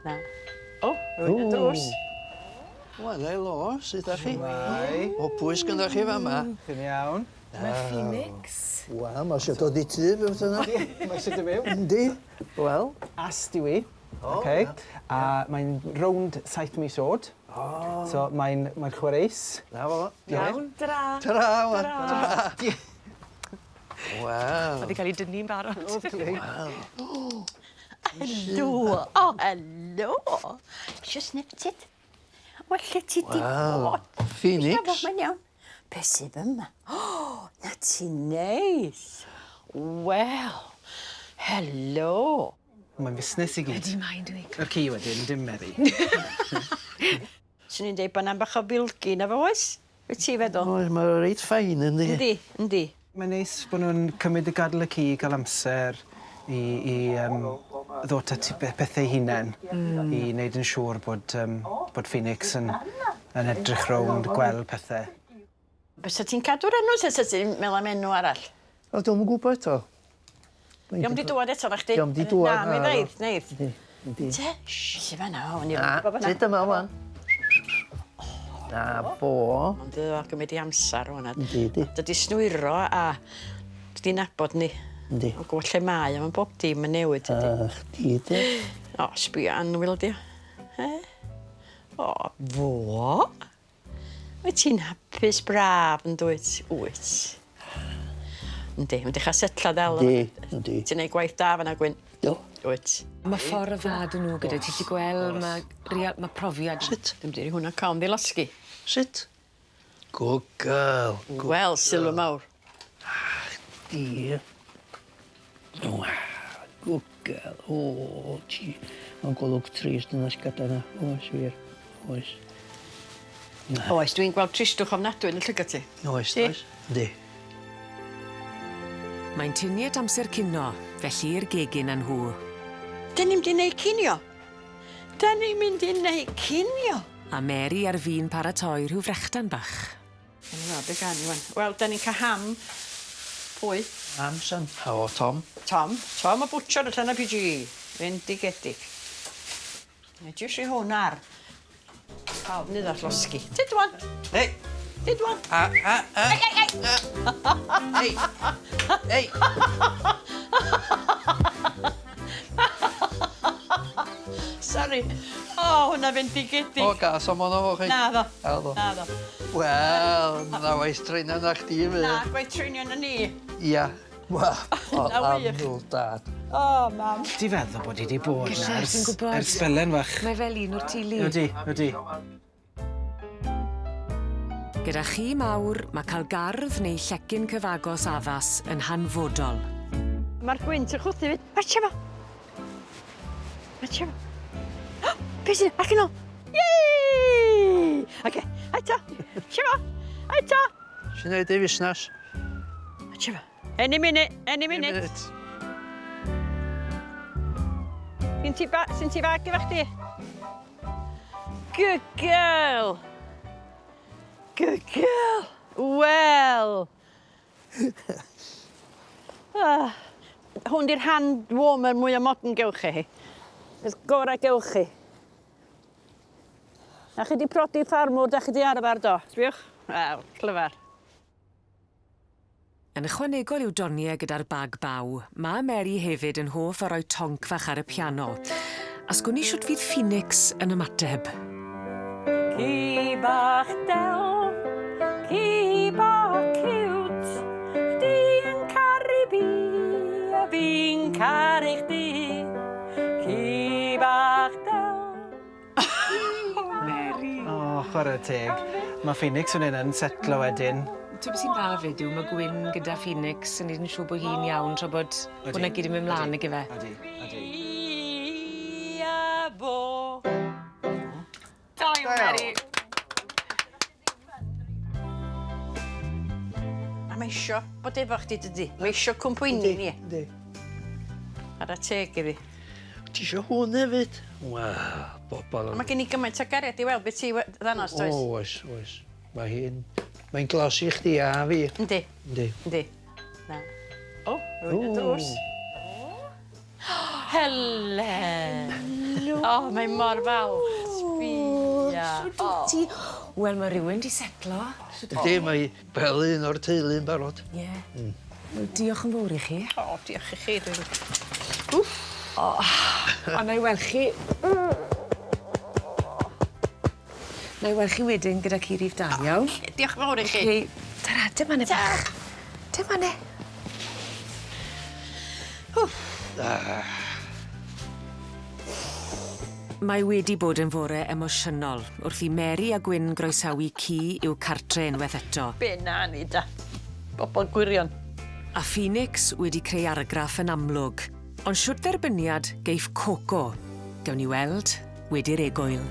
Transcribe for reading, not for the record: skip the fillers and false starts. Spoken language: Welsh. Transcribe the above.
Na. O, rwy'n y drws. Wel, helo, sut ydach chi? Shwmae? O, pwy sgynnoch chi fama? Chi'n iawn? Mae Phoenix. Wel, mae eisiau dod i tŷ fe wrth yna. Mae eisiau dy fyw. Yndi. Wel. Ast yw i. O, Okay. ia. A mae'n rownd saith mis oed. O. So mae'n mae'n chwareus. Na fo. Iawn. Tara. Tara, wan. Tara. Wel. Mae 'di cael ei dynnu'n barod. Lovely. Wel. Helo. O, helo. Isio snip tid? Wel, lle ti 'di bod? Phoenix. Mae'n iawn. Be sydd yma? O, na ti neis. Wel, helo. Mae'n fusnes i gyd. Ydy mae'n dwi. Yr ci wedyn, dim Meri. Swn i'n deud bod 'na bach o filgi na fo oes? Be' ti feddwl? Oes, mae o reit fine yndi? Yndi, yndi. Mae'n neis bo' nw'n cymryd y gadel y ci i ga'l amser i i yym ddod at 'u be- pethe 'u hunen. Hmm. I neud yn siŵr bod yym bod Phoenix yn yn edrych rownd gweld pethe. Bysa ti'n cadw'r enw ta sa ti'n meddwl am enw arall? O dwi'm yn gwbo eto. Dio'm 'di dŵad eto nachdi? Dio'm 'di dŵad Na mi ddeith, neith. Yndi, yndi. Te? Shh, sy fan 'na o ni Na, tyd yma ŵan. Na fo. Ond yy gymyd 'i amsar rŵan a... Yndi yndi. Dydi snwyro a dydi nabod ni. Yndi. O gwbo lle mae o ma' bob dim yn newid tydi? A chdi de? O sbia annwyl ydi o. He? O fo? Wyt ti'n hapus braf yn dwyt? Wyt. Yndi, mae'n dechrau setlo ddel. Yndi, yndi. Ti'n neud gwaith da fan'na Gwyn. Do. Wyt. Ma' ffordd dda 'dyn nhw gyda ti 'llu gweld ma' real ma' profiad. Sut? Dwi'm 'di roi hwnna com ddi losgi. Sut? Good girl. Good Wel, sylw mawr. Ach, di. Wel, good girl. O, ti. Mae'n golwg trist yn ysgada yna. Oes, wir. Oes. Na. Oes, dwi'n gweld tristwch ofnadwy yn y llygad ti. Oes, oes. Yndi. Mae'n tynnu at amser cino, felly i'r gegin â nhw. Dyn ni'n mynd i neud cinio. Dyn ni'n mynd i neud cinio. A Mary ar fin paratoi rhyw frechdan bach. Gawn ni weld be gawn ni ŵan. Wel, 'dan ni'n ca' ham. Pwy? Ham son. O, Tom. Tom. Tom y bwtsiar allan o PG. Fendigedig. Neu jyst rhoi hwn ar. Pawb yn iddo llosgi. Tyd wan. Hei. Tyd wan. A, a, a. Ei, ei, ei. Hei. Hei. Sori. O, hwnna fendigedig. O, gas o mono fo chi. Naddo. Naddo. Naddo. Wel, na waith treinio na chdi fyd. Na, gwaith treinio na ni. Ia. Wel, o, Na wych. annwyl dad. O, mam. Ti feddwl bod hi 'di bod 'na ers Fi'n gwbod. ers sbelen fach. Mae fel un o'r teulu. Ydi, ydi. Gyda chi mawr, mae cael gardd neu llecyn cyfagos addas yn hanfodol. Mae'r gwynt yn chwythu 'fyd. Watsio fo! Watsio fo! Be' sy? Ac yn ôl! Yay! Oce, eto! Watsio fo! Eto! Ti'n neud ei fusnes? Watsio fo. Any minute, any minute. Any minute. Sgin ti ba- sgin ti fag efo chdi? Good girl! Good girl! Wel! ah, hwn di'r hand warmer mwyaf modern gewch chi. Peth gorau gewch chi. Na chi di prodi ffarmwr, da chi di arfer do. Sbiwch? Wel, clyfar. Yn ychwanegol i'w doniau gyda'r bag baw, mae Mary hefyd yn hoff o roi tonc fach ar y piano. A sgwn i shwt fydd Phoenix yn ymateb. Ci bach del, ci bach ciwt, chdi yn caru fi a fi'n caru chdi. Ci bach del. Mary! O, chwarae teg. Mae Phoenix fan hyn yn setlo wedyn. T'o' be' sy'n dda 'fyd yw ma' Gwyn gyda Phoenix yn neud yn siŵr bo' hi'n iawn tra bod hwnna gyd yn myn' mlan nag yfe? Odi, odi. Fi a fo. Da iawn Mary! A mae isio bod efo chdi dydi? Mae isio cwmpwyni ni. Yndi. Ara teg iddi. Ti isio hwn hefyd? Wel, bobol... Mae gen i gymaint o gariad i weld beth ti ddanos, does? O, oes, oes. Mae hi'n... Mae'n glos i chdi a fi. Yndi. Yndi. Yndi. Na. O, rwy'n y drws. Helen! Helo! O, mae mor falch. Sbia. Shwt wt ti? Wel, mae rhywun 'di setlo. Yndi, mae fel un o'r teulu yn barod. Ie. Wel, diolch yn fowr i chi. O, diolch i chi. Dwi'n... A 'nai wel' chi... 'Nai wel' chi wedyn gyda ci rif dau, iawn? Diolch yn fawr i chi. Chi. Tara, dim ane bach. Dim ane. Mae wedi bod yn fore emosiynol wrth i Mary a Gwyn groesawu ci i'w cartre unwaith eto. Be na ni da. Bobol gwirion. A Phoenix wedi creu argraff yn amlwg. Ond shwt dderbyniad geiff Coco? Gawn ni weld wedi'r egwyl.